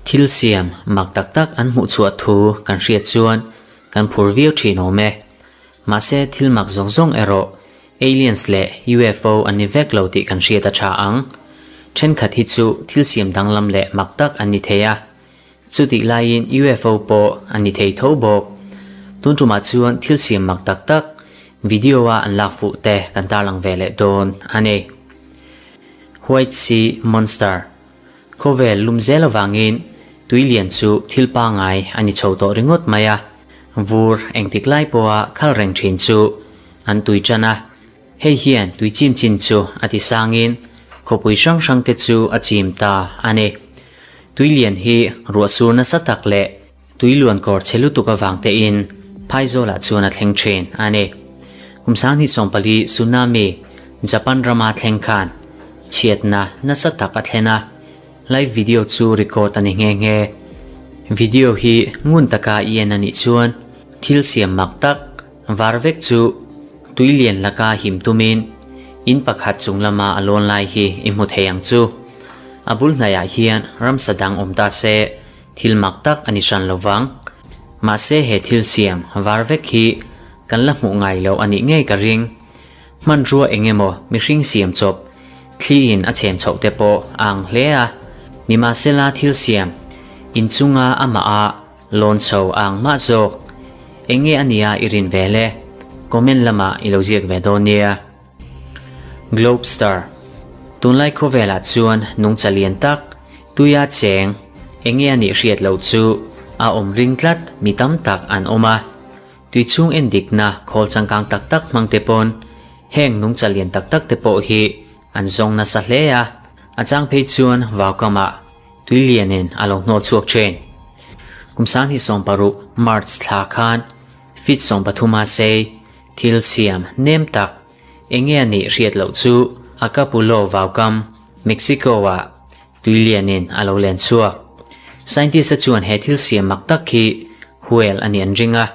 Thil siam mak tak tak an hmuh chhuah thu kan hriat chuan kan phur viau thin awm e. Mahse thil mak zawng zawng erawh aliens leh UFO an ni vek lo tih kan hriat a tha ang. Thenkhat hi chu thil siam danglam leh mak tak an ni thei a. Chutih laiin UFO pawh an ni thei tho bawk. Tun tumah chuan thil siam mak tak tak video a an lak fuh te kan tarlang ve leh dawn a ni. White Sea Monster Khawvel lum zel avangin tui lian chu thil pangai a ni chho tawh ringawt mai a, vur engtik lai pawha khal reng thin chu an tui tan a. Hei hian tui chim chin chu a ti sangin khawpui hrang hrang te chu a chim ta a ni. Tui lian hi ruah sur nasa tak leh tui luan kawr chhe lutuk avang tein Phaizawlah chuan a thleng thin a ni. Kum 2014 tsunami Japan rama thleng khan chhiatna nasa tak a thlen a, live video chu record a ni nghe nghe. Video hi ngun taka i en a nih chuan thil siam mak tak Var vek chu tui lian laka him tumin in pakhat chung lama a lawn lai hi i hmu thei ang chu. A bul hnaiah hian ramsa dang awm ta se thil mak tak a ni hran lo vang. Mahse he thil siam var vek hi kan la hmuh ngai loh a nih ngei ka ring. Hmanrua eng emaw mihring siam chawp thli in a chhem chhoh te pawh a ang hle a. Nimahsela thil siam inchunga amah a Lawn chho ang mah zawk. Eng nge a nia i rin ve le? Comment lamah i lo ziak ve dawn nia. Globe Star Tunlai khawvelah chuan nungcha lian tak, tuia cheng, eng nge a nih hriat loh chu a awm ring tlat mi tam tak an awm a. Tui chhung endikna khawl changkang tak tak hmang te pawn heng nungcha lian tak tak te pawh hi an zawng nasa hle a. A chang phei chuan vaukamah Tui lianin a lo hnawt chhuak thin. Kum 2016 March thla khan feet 13 a sei thil siam nem tak eng nge a nih hriat loh chu Acapulco vaukam, Mexico-ah tui lianin a lo len chhuak. Scientist-te chuan he thil siam mak tak hi whale a nih an ring a,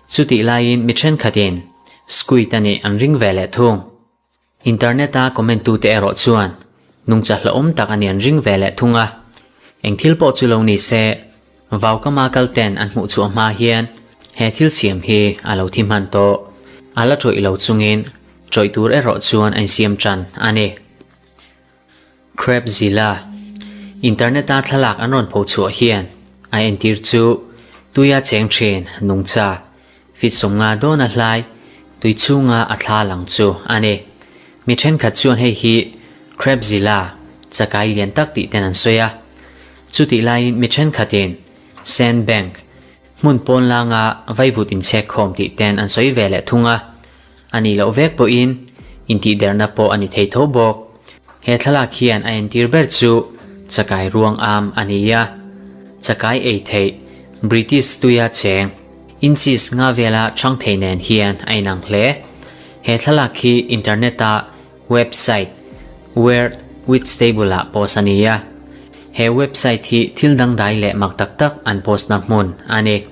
chutih laiin mi thenkhatin squid a nih an ring ve leh thung. Internet-a comment tute erawh chuan nungcha hlauhawm tak a ni an ring ve leh thung a. Eng thil pawh chu lo ni se, Vaukama kal ten an hmuh chhuah hma hian he thil siam hi a lo thi hman tawh. A la tawih lo chungin tawih tur erawh chuan a insiam tan a ni. Crabzilla, Internet-a thlalak an rawn pho chhuah hian a entir chu tuia cheng thin nungcha Fit 50 dawn a hlai, tui chhunga a thla lang chu a ni. Mi thenkhat chuan hei hi Crabzilla chakai lian tak tih ten an sawi a. Chutih laiin mi thenkhatin Sand Bank, hmun pawn langa vaivut inchhek khawm tih ten an sawi ve leh thung a. A nih loh vek pawhin intihderna pawh a ni thei tho bawk. He thlalak hian a entir ber chu chakai ruang am a ni a. Chakai ei theih British tuia cheng inches nga vela chhang thei nen hian a inang hle. He thlalak hi internet-a website Weird with Stable-ah post a ni a. He website hi thil dangdai leh mak tak tak an post na hmun a ni.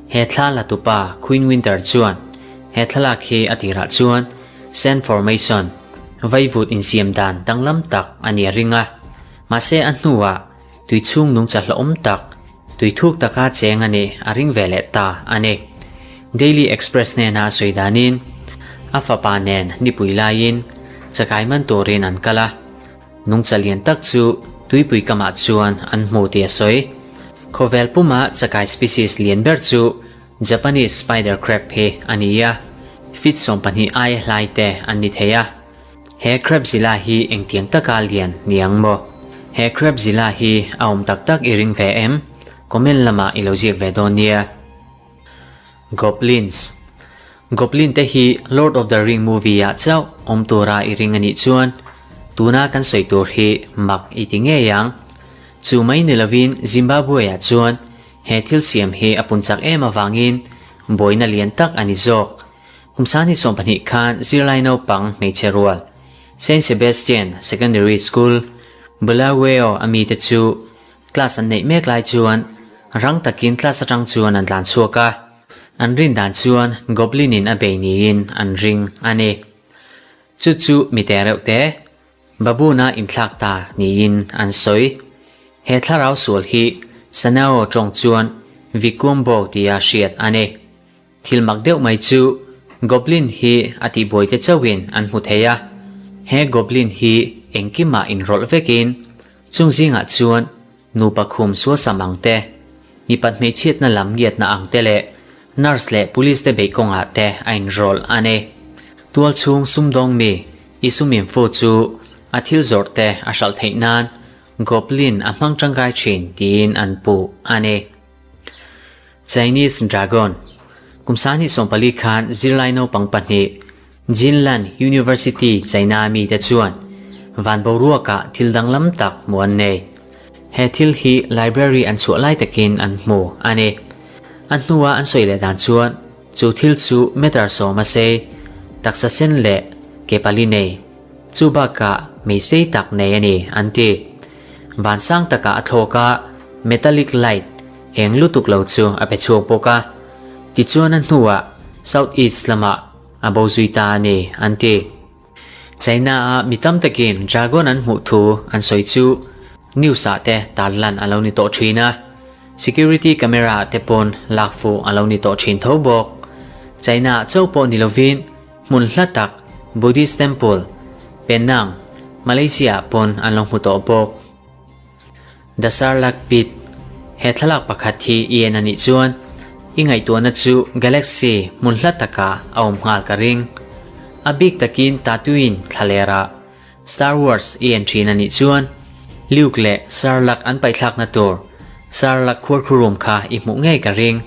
He thla la tupa Queen Winter chuan he thlalak hi a tirah chuan Sand Formation, vaivut insiam dan danglam tak a ni a ring a. Mahse a hnuah tui chhung nungcha hlauhawm tak, tui thuk taka cheng a nih a ring ve leh ta a ni. Daily Express hnena a sawi danin a fapa nen nipui laiin chakai man turin an kal a. Nungcha lian tak chu tuipui kamah chuan an hmu tih a sawi. Khawvel puma chakai species lian ber chu Japanese spider crab hi a ni a, feet 12 aia hlai te an ni thei a. He crabzilla hi engtiang taka lian ni ang maw? He crabzilla hi a awm tak tak i ring ve em? Comment lamah i lo ziak ve dawn nia. Goblins Goblin te hi Lord of the Ring movie ah chauh awm tura i ring a nih chuan tuna kan sawi tur hi mak i ti ngei ang. Chu mai ni lovin Zimbabwe ah chuan he thil siam hi a pun chak em avangin buaina lian tak a ni zawk. Kum 2020 khan zirlai naupang hmeichhe rual Saint Sebastian Secondary School, Bulawayo a mite chu Class an neih mek lai chuan rang takin class atang chuan an tlan chhuak a, an rin dan chuan Goblin in a bei niin an ring a ni. Chu chu mi te reuh te. Baboon-a inthlak ta niin an sawi. He thlarau sual hi Sanao tawng chuan Vikumbo tia hriat a ni. Thil mak deuh mai chu Goblin hi a tihbuai te chauhin an hmu thei a, he Goblin hi engkimah inrawlh vekin chung zingah chuan nupa khum sualsam ang te, mipat hmeichhiatna lam ngiatna ang te leh nurse leh police te beih kawngah te a inrawlh a ni. Tual chhung sumdawng mi Isuminfu chu a thil zawrh te a hralh theih nan Goblin a hmang tangkai thin tiin an puh a ni. Chinese Dragon, Kum 2014 khan zirlai naupang pahnih Jinlan University China mite chuan van boruakah thil danglam tak hmuh an nei. He thil hi library an chhuah lai takin an hmu a ni. A hnua an sawi leh dan chuan chu thil chu meter sawm a sei, taksa sen leh ke pali nei, chu bakah mei sei tak nei a ni an ti. Vansang takah a thlawk a, metallic light eng lutuk lo chu a pe chhuak bawk a. Tichuan a hnuah South East lamah a bo zui ta a ni, an ti. China-a mi tam takin dragon an hmuh thu an sawi chu news-ah te tarlan a lo ni tawh thin a, security camera-ah te pawn lak fuh a lo ni tawh thin tho bawk. China-ah chauh pawh ni lovin hmun hla tak Buddhist temple, Penang, Malaysia-ah pawn an lo hmu tawh bawk. The Sarlacc Pit, He thlalak pakhat hi i en a nih chuan i ngaihtuahna chu galaxy hmun hla takah a awm nghal ka ring. A bik takin Tatooine thlalerah Star Wars i en thin a nih chuan Luke leh Sarlacc an paihthlakna tur Sarlacc khuarkhurum kha i hmuh ngei ka ring.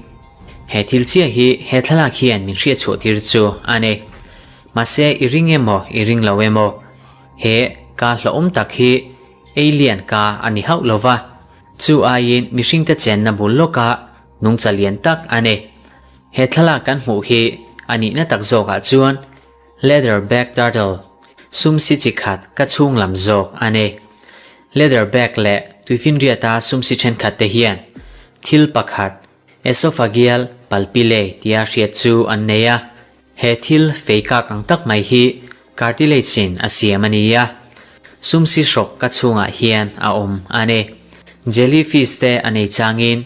He thil chiah hi he thlalak hian min hriatchhuah tir chu a ni. Mahse i ring emaw i ring lo emaw he ka hlauhawm tak hi Alien ka a ni hauh lo va, chu aiin mihringte chenna bul lawka nungcha lian tak a ni. He thlalak kan hmuh hi a nihna tak zawkah chuan Leatherback turtle, sumsi chi khat ka chhung lam zawk a ni. Leatherback leh tuifinriata sumsi thenkhat te hian thil pakhat esophageal palpillae tia hriat chu an nei a. He thil fei kak ang tak mai hi cartilage in a siam a ni a, sumsi hrawk ka chhungah hian a awm a ni. Jellyfish te a nei changin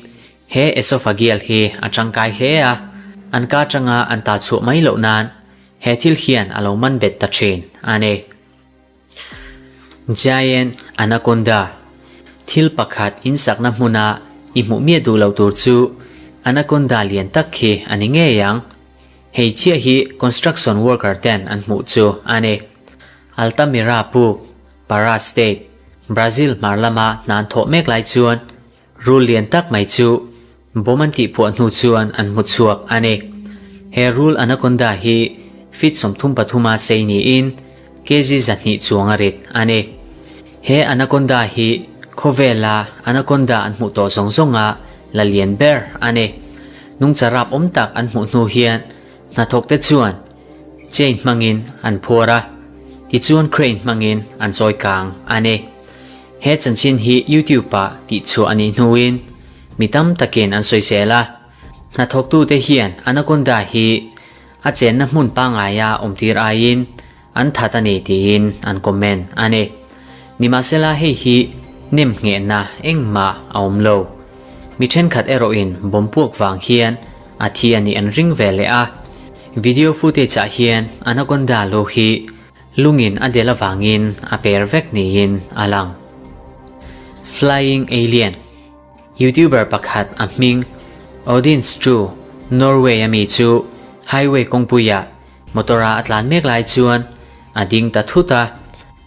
he esophageal hi a tangkai hle a, an ka atanga an tal chhuah mai loh nan he thil hian a lo man bet ta thin a ni. Giant Anaconda, Thil pakhat insakna hmuna i hmuh miah duh loh tur chu anaconda lian tak khi a ni ngei ang. Hei chiah hi construction worker ten an hmuh chu a ni. Altamira puk, Pará State, Brazil hmar lama hna an thawh mek lai chuan rul lian tak mai chu bomb an tihphuah hnu chuan an hmu chhuak a ni. He rul anaconda hi feet 33 a sei niin kg 200 chuang a rit a ni. He anaconda hi khawvela anaconda an hmuh tawh zawng zawnga la lian ber a ni. Nungcha rap awm tak an hmuh hnu hian hnathawkte chuan chain hmangin an phuar a, tichuan crane hmangin an chawi kang a ni. He chanchin hi YouTube-ah tihchhuah a nih hnuin mi tam takin an sawisel a, hnathawktute hian anaconda hi a chenna hmun pangaia awmtir aiin an that a ni tiin an comment a ni. Nimahsela hei hi nem nghehna engmah a awm lo. Mi thenkhat erawhin bomb puak vang hian a thi a nih an ring ve leh a. Video footage ah hian anaconda lo hi lungin a del avangin a per vek niin a lang. Flying Alien. Youtuber pakhat a hming Odin Stru, Norway a mi chu highway kawngpuiah motor a a tlan mek lai chuan a ding ta thut a,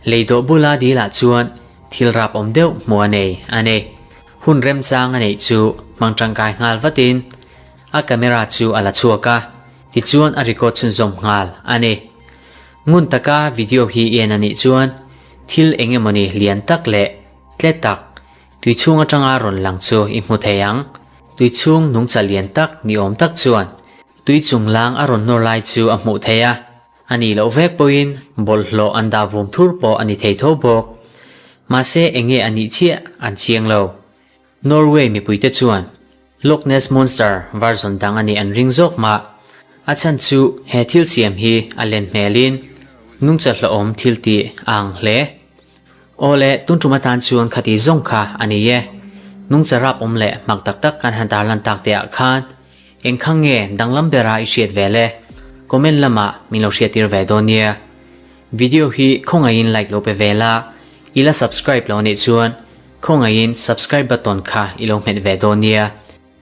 lei dawh bula dil ah chuan thil rap awm deuh hmuh a nei a ni. Hun remchang a neih chu hmang tangkai nghal vatin a camera chu a la chhuak a, tichuan a record chhunzawm nghal a ni. Ngun taka video hi i en a nih chuan thil eng emawni lian tak leh tle tak Tui chhung atanga rawn lang chu i hmu thei ang. Tui chhung nungcha lian tak ni awm tak chuan tui chung lang a rawn nawr lai chu a hmuh thei a, a nih loh vek pawhin bawlhhlawh an dah vum thur pawh a ni thei tho bawk. Mahse eng nge a nih chiah an chiang lo. Norway mipuite chuan Loch Ness Monster version dang a nih an ring zawk mah. A chhan chu he thil siam hi a len hmelin nungcha hlawhawm thil tih a ang hle. Awle, tun tum atan chuan khati zawng kha a ni e. Nungcha rap awm leh mak tak tak kan han tarlan tak te ah khan engkhang nge danglam bera i hriat ve le? Comment lamah min lo hriattir ve dawn nia. Video hi khawngaihin like lo pe ve la, i la subscribe lo anih chuan khawngaihin subscribe button kha i lo hmet ve dawn nia.